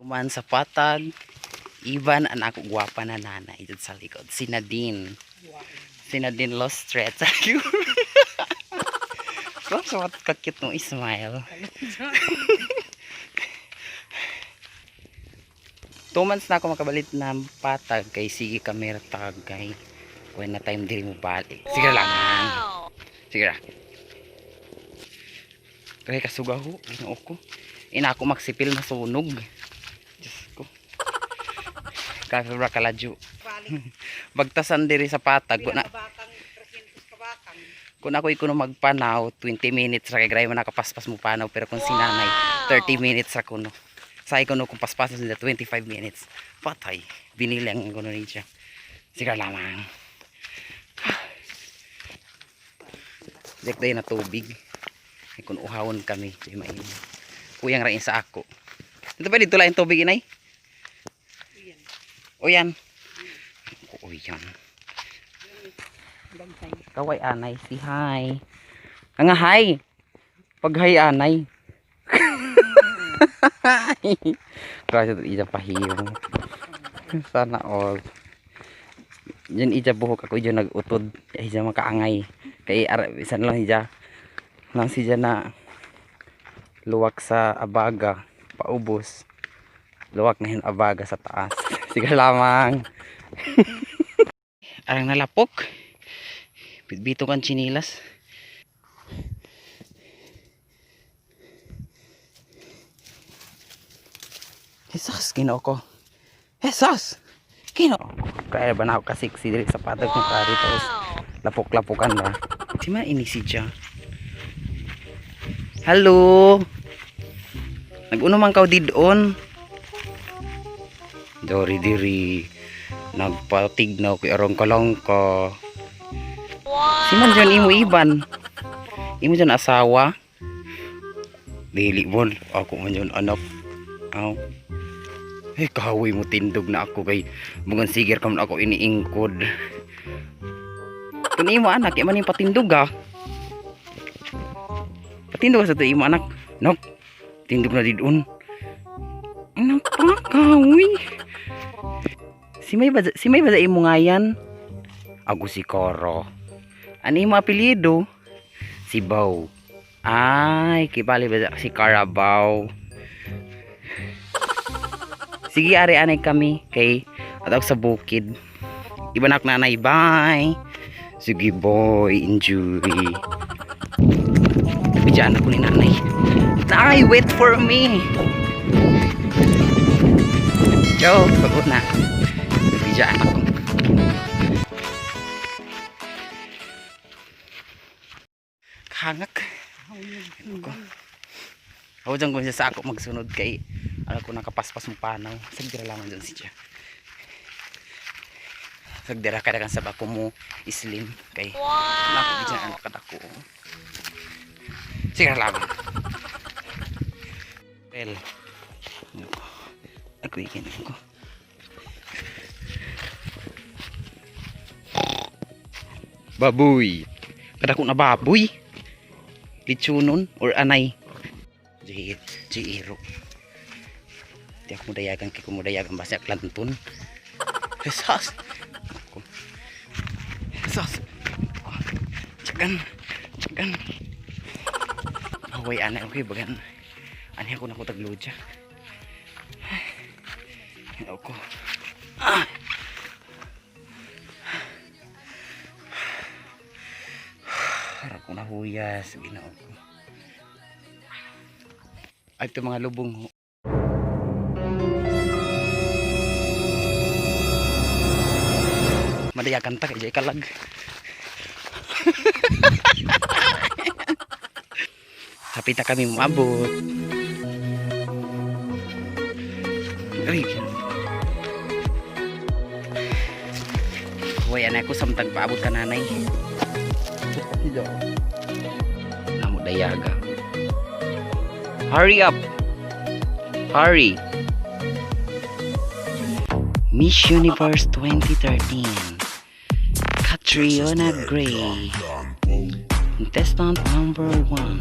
Man sa patag, iban ang ako gwapa na nanay dyan sa likod. Si Nadine. Si Nadine Lostret. So, so what ka-cute mo smile. 2 months na ako makabalit ng patag kay sige kamera tag kay when na time diri mo balik. Sige lang. Sige ra. Kaya kasugaho, Ginoo ko. Ina ako magsipil masunog. Diyos ko. Kaso ra kaladyo. Bagtasan diri sa patag. Kung na, Kabakang, 300 kabakang. Kung ako ikuno magpanaw, 20 minutes ra kay grabe man nakapaspas mo panaw, pero kung si nanay 30 minutes ra kuno. Say kuno kung paspasan sila 25 minutes. Patay. Binilang kuno ni siya. Sige lamang. Dek day na tubig. Ay kung uhawon kami, di mainom. Kuyang rain sa ako. Dito ba dito lang tubig, inay? Iyan. O yan. O yan. Daghay. Kaway anay, si hi. Ang hi. Pag hi anay. Grabe ito ija pahiyo. Sana all. Diyan ija buhok ako ija nag-utod. Ija makaangay. Kay ara bisan lang ija. Lang siya na luwak sa abaga paubos. Luwak na yung abaga sa taas. Sige lamang. Arang nalapok. Bitbito kan chinilas. Jesus, Ginoo ko. Jesus! Ginoo ko. Kaya ba na ako kasiksi diri sa patag ng kari tapos lapok-lapokan ba? Si man ini si Ja. Hello! Nag-uno man kaw didon. Dori diri. Nagpatignaw kay arong kalangka. Si man dyan imo iban. Imo dyan asawa. Dili bon. Ako man dyan anak. Aw. Eh, kahoy mo tindog na ako kay bugan siger ka man ako iniingkod. Kun imo anak, man yung patindog ah. Patindog sa to imo anak. Nok. Tindog na didon. Anak pa, kahoy. Si may ba imo ngayan? Ako si Koro. Ano yung apelyido? Si Bow. Ay, kibali ba si Carabao. Sige, ari anay kami kay at ako sa bukid. Ibanak nanay, bye. Sige boy, enjoy. Bidyan ako ni nanay. Nay, wait for me. Joke, pagod na. Bidyan ako. Hangak. Ako. Ako dyan kung siya sa ako magsunod kay ano ko nakapaspas mo panaw. Sagdira lamang dyan siya. Sagdira kada kan sa bako mo islim kay wow. Nako dyan anak kadako. Sige lamang. Well. Ako. Ako ikin ako. Baboy. Kadako na baboy. Litsunon or anay. Jiro. Di ako mudayagan kay kumudayagan basta klantun. Jesus. Ako. Jesus. Tsagan. Tsagan. Haway anay okay bagan. Ani ako nakutagludya. Ako. Ah. Harap ko nahuyas, Ginoo ko. Ay, ito mga lubong ho. Madayakan ta kay kalag. Hapit na kami maabot. Ay. Huwag na ako samtang paabot ka nanay. Namo dayaga. Hurry up. Hurry. Miss Universe 2013. Catriona Gray. Contestant number 1.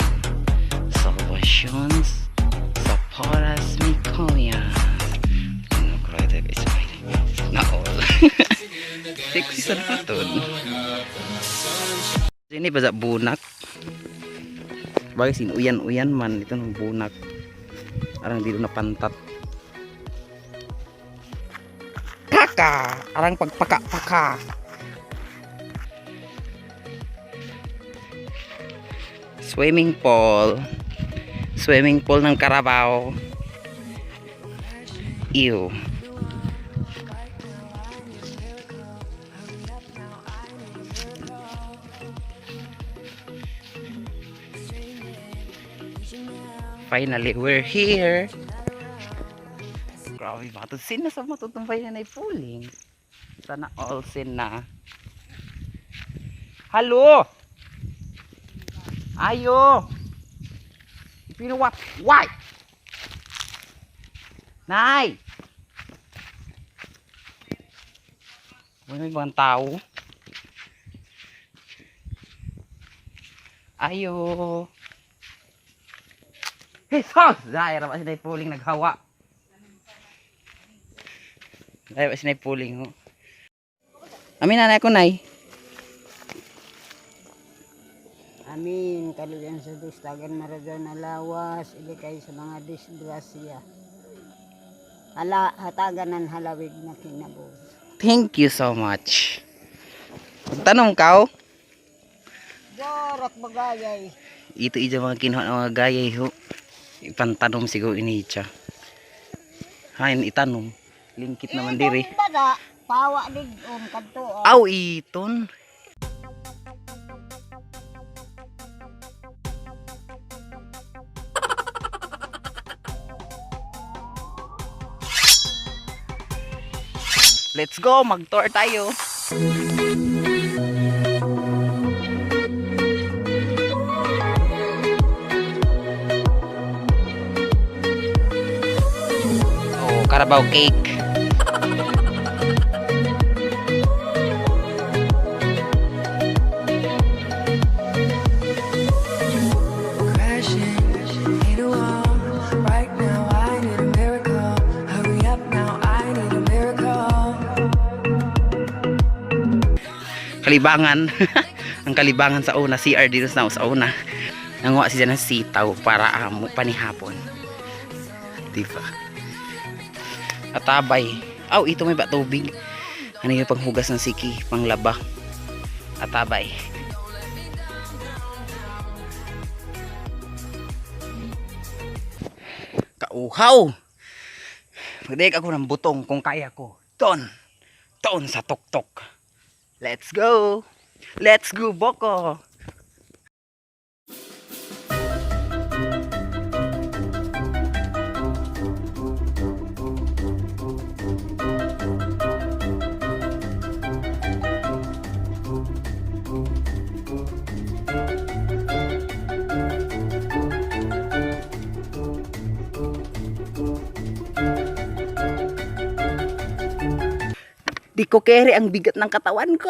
Salvations Saporas Mikoyan. Sexy sa matod. Ini ba sa bunak? Bagay sin uyan-uyan man ito ng bunak. Arang dito na pantat. Paka! Arang pagpaka-paka. Swimming pool. Swimming pool ng Carabao. Ew. Finally, we're here. Grabe ba? Ito sin na sa matutumbay na pooling. Sana all sin na. Hello! Ayo! If you know what? Why? Nay! Wala may ibang tao. Ayo! Jesus! Dahil ba sila puling naghawa? Dahil ba sila puling ho? Amin nanay ko nay. Amin. Kaluyan sa Diyos, tagan maragan na lawas, ilikay sa mga disgrasya. Hala, hatagan ng halawig na kinabuhi. Thank you so much. Tanong ka oh. Borak bagayay. Ito ija mga kinuha ng mga gayay ho. Ipantanom siguro ini siya. Hain itanom. Lingkit naman diri. Itong Bada, pawa ligom kadto. Aw iton. Let's go, mag-tour tayo. Oh, Carabao cake. Crashing, hit a wall. Right now, I need a miracle. Hurry up now, I need a miracle. Kalibangan. Ang kalibangan sa una, CR dito sa una. Nanguha siya ng sitaw para amo panihapon. Diba? Atabay. Aw, ito may ba tubig? Ano yung panghugas ng siki, panglaba. Atabay. Kauhaw! Magdayag ako ng butong kung kaya ko. Ton! Ton sa tuktok. Let's go! Let's go, Boko! Di ko kere ang bigat ng katawan ko.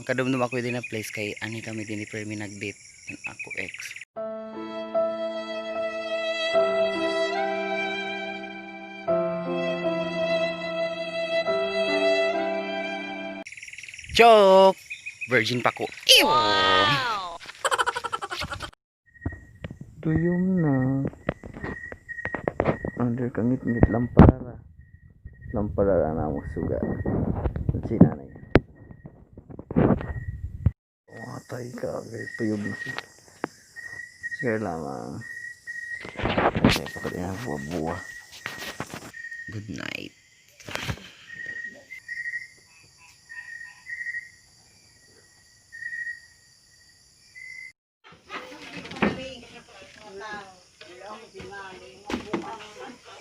Makadumdum ako din na place kay ani kami din ni Permi nag-date ng ako ex. Joke! Virgin pa ko. Ew! Tuyong na. Under kangit-ngit lampara. Lampara na mo suga. Si nanay. Matay ka, kay tuyog na siya. Sige lamang. Ay, pakit na buwa-buwa. Good night.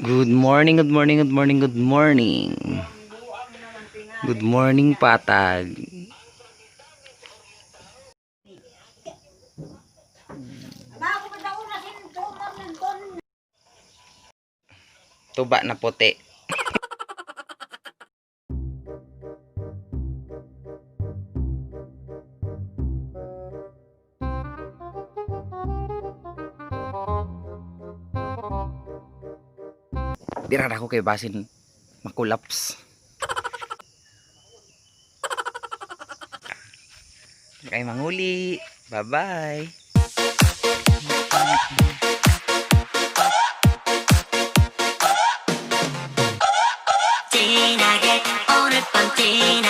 Good morning, good morning, good morning, good morning. Good morning, Patag. Tuba na puti. Dira na ako kay basin makulaps. Kay manguli. Bye-bye. 진하게 오늘 밤 진.